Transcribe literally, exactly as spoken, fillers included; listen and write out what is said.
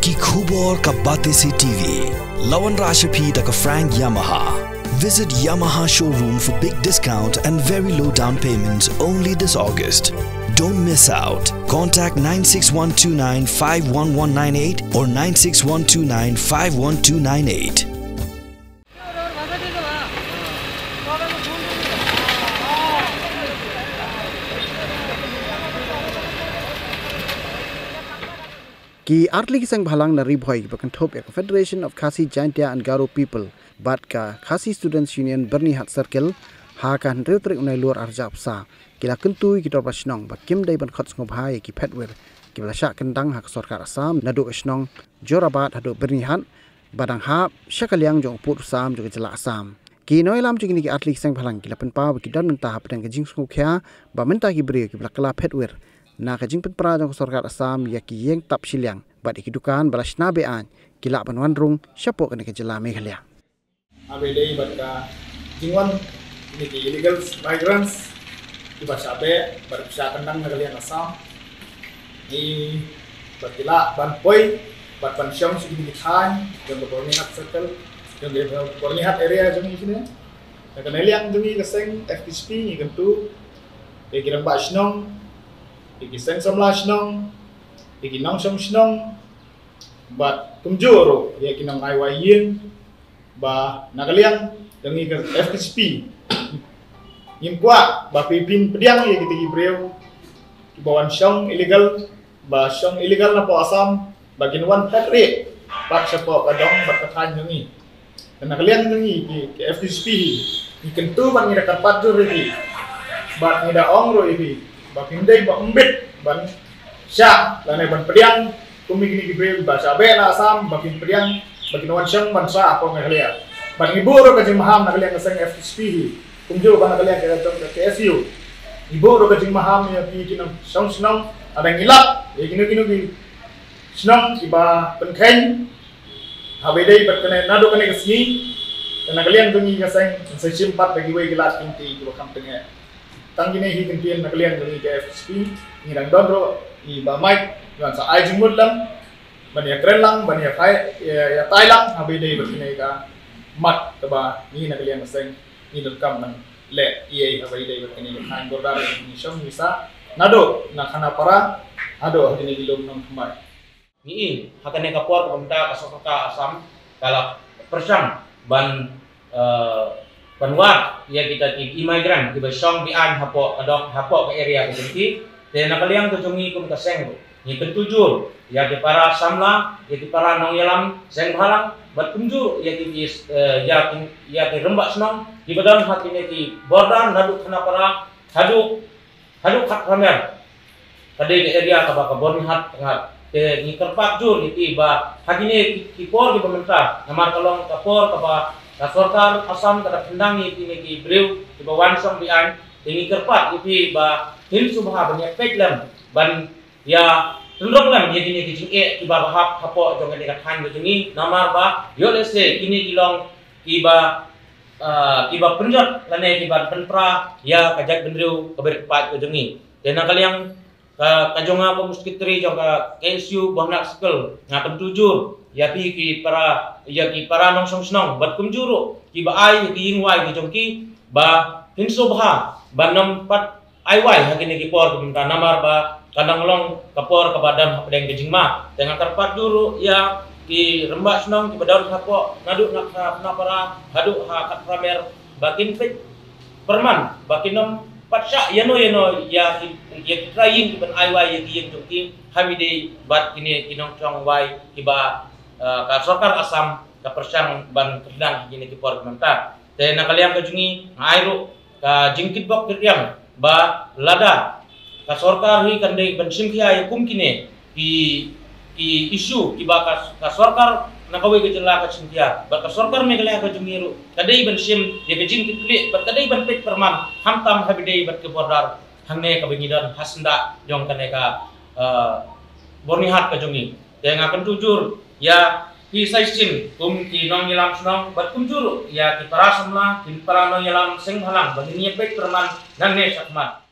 Ki khubor ka Batesi T V. La wanrah sha phi da ka Frank Yamaha. Visit Yamaha showroom for big discount and very low down payments only this August. Don't miss out. Contact nine six one two nine five one one nine eight or nine six one two nine five one two nine eight. Ki artylli ki seng bhalang na Ri Bhoi kiba kynthup ïa ka Federation of Khasi Jaintia and Garo People bad ka Khasi Students Union Byrnihat Circle, ha ka hynriew tarik u Nailur arhajar arphew saw, ki la kyntu ïa ki dorbar shnong ba kim dei ban khot sngewbha ïa ki phetwir kiba la shah kyndang ha ka sorkar Assam naduh ka shnong Jorabat haduh Byrnihat, ba dang hap sha ka liang jong u pud u sam jong ka jylla Assam. Ki nongïalam jong kine ki artylli ki seng bhalang ki la pynpaw ba ki don mynta hapdeng ka jingsngewkhia ba mynta ki briew kiba la kylla phetwir na ka jingpynpra jong ka sorkar Assam ïa ki ïing tap shiliang bad ïa ki dukan ba la shna be-aiñ, ki lah ban wan rung shapoh kane ka jylla Meghalaya. Haba ïadei bad ka jingwan kine ki illegal migrants kiba shah beh bad shah kyndang na ka liang Assam, ngi ba ki lah ban poi bad ban shong sha kine ki thaiñ jong ka Byrnihat Circle, jong ka Byrnihat area jong ngi kine. Na kane liang jong ngi ka seng F K J P ngi kyntu ïa ki rangbah shnong, ïa ki seng samla shnong, ïa ki nongshong shnong, bad kumjuh ruh ïa ki nong ai wai ïing, ba na ka liang jong ngi ka F K J P ngim kwah ba phi phin pdiang ïa kita ki briew kiba wan shong illegal, ba shong illegal napoh Assam, ba kin wan phet rieh pat shapoh ka dong bad ka thaiñ jong ngi. Te na ka liang jong ngi ki, ki F K J P hi, ngi kyntu bad ngi da kyrpad jur ïa phi, bad ngi da ong ruh ïa phi ba phim dei ba ym bit ban shah lane ban pdiang kum ïa kine ki briew ba shah beh na Assam ba kin pdiang ba kin wan shong ban shah hapoh Meghalaya. Bad ngi buh ruh ka jingmaham na ka liang ka seng F K J P hi, kumjuh ba na ka liang ka jong ka K S U, ngi buh ruh ka jingmaham ïa phi ki nongshong shnong, lada ngi lap ïa kino kino ki shnong kiba pynkheiñ haba ïadei bad kane naduh kane ka sngi. Te na ka liang jong ngi ka seng, seng shim pat da kiwei ki lad ki lynti kiba kham tyngeh. Tang kine hi kyntien na ka liang jong ngi ka F K J P, ngi dang don ruh i Bah Mike ban sa ai jingmut lang ban ïakren lang, ban ïatai, ïa, ïatai lang haba ïadei bad kane ka mat kaba ngi na ka liang ka seng ngi donkam ban leh ïa haba ïadei bad kane ka thaiñ border, ngi shong ngi sah naduh na Khanapara haduh ha kine ki lum Nongthymmai. Ngi i ha kane ka por kaba mynta ka sorkar Assam ka la pyrshang ban, eh, ban wad ïa kita ki immigrant kiba shong be-aiñ hapoh ka dong, hapoh ka area ka jong ki. Te na ka liang ka jong ngi kum ka seng ruh ngi kyntu jur ïa ki para samla, ïa ki para nongïalam seng bhalang bad kumjuh ïa ki, eh, ïa ki, ïa ki rangbah shnong kiba don ha kine ki border naduh Khanapara haduh haduh Khatphra Mer. Ka dei ka area kaba ka Byrnihat Tynghar. Te ngi kyrpad jur ïa ki ba ha kine ki, ki por kiba mynta, namar ka long ka por kaba ka sorkar Assam ka da pyndang ïa kine ki briew kiba wan shong be-aiñ. Te ngi kyrpad ïa ki ba phin sngewbha ban ïa peit lem, ban ïa tynrong lem ïa kine ki jingeh kiba ba hap hapoh jong kane ka thaiñ ka jong ngi, namar ba ïoh lehse kine ki long kiba, ah, kiba pynjot lane kiba pynpra ïa ka jaitbynriew kaba rit paid ka jong ngi. Te na ka liang ka, ka jong nga kum u secretary jong ka K S U Byrnihat Circle, nga kyntu jur ïa phi ki para, ïa ki para nongshong shnong bad kumjuh ruh kiba ai ki ïing wai ki jong ki ba phin sngewbha ban nym pat ai wai ha kine ki por kiba mynta, namar ba ka dang long ka por kaba don hapdeng ka jingma. Te nga kyrpad jur ruh ïa ki rangbah shnong kiba don hapoh naduh na Kha-, Khanapara haduh ha Khatphra Mer ba kin peit pyrman ba kin nym pat shah ïano ïano ïa ki, ïa ki trai ïing kiban ai wai ïa ki ïing jong ki haba ïadei bad kine ki nongshong wai kiba, eh, ka sorkar Assam ka pyrshang ban kyndang ha kine ki por kiba mynta. Te na ka liang ka jong ngi nga ai ruh ka jingkitbok kitrwiang ba lada ka sorkar hi kan dei ban shim khia ïa kum kine ki, ki issue kiba ka, ka sorkar na kawei ka jylla ka shim khia, bad ka sorkar Meghalaya ka jong ngi ruh ka dei ban shim ïa ka jingkitkhlieh bad ka dei ban peit pyrman, khamtam haba ïadei bad ka border hangne kaba ngi don ha syndah jong kane ka, eh, Byrnihat ka jong ngi. Te nga kyntu jur ïa phi sa shisien kum ki nongïalam shnong bad kumjuh ruh ïa ki para samla, ki para nongïalam seng bhalang ba ngin ïa peit pyrman nangne shakhmat.